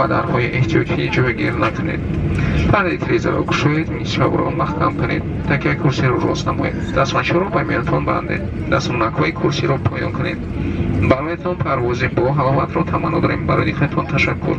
Ва дарҳои эҳтиётӣ ҷойгир накунед. Пардаи тирезаро кушоед, мизшабро маҳкам кунед, такяи курсиро рост намоед, дастманчаро ба миёнатон бандед, дастмонакҳои курсиро поён кунед. Бароятон парвози бо ҳаловатро таманно дорем. Барои диққататон ташаккур.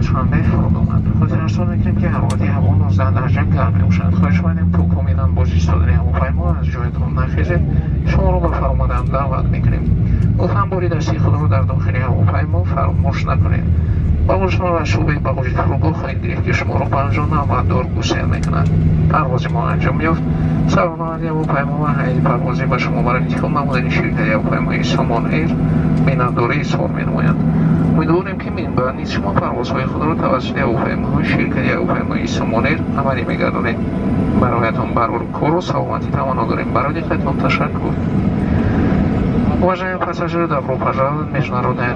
Душанбе фуруд омад. Хотиррасон мекунем, ки ҳарорати ҳаво 19 дараҷа гарм мебошад. Хоҳишмандем, то комилан боз истодани ҳавопаймо аз ҷоятон нахезед. Шуморо ба фаромадан даъват мекунем. Лутфан бори дастии худро дар дохили ҳавопаймо фаромӯш накунед. Багажатонро аз шӯъбаи багажи фурудгоҳ хоҳед гирифт, ки шуморо ба анҷо навбатдор гусел мекунад. Парвози мо анҷом ёфт. Сарварони ҳавопаймо ва ҳайати парвозӣ ба шумо барои интихоб намудани ширкати ҳавопаймоии Сомон Эйр миннатдорӣ изҳор менамоянд. Умедворем, ки минбаъд низ шумо парвозҳои худро тавассути ҳавопаймоҳои ширкати ҳавопаймоии Сомон Эйр амалӣ мегардонед. Бароятон барори кору саломатӣ таманно дорем. Барои диққатон ташаккур. Уважаемые пассажиры, добро пожаловать в международный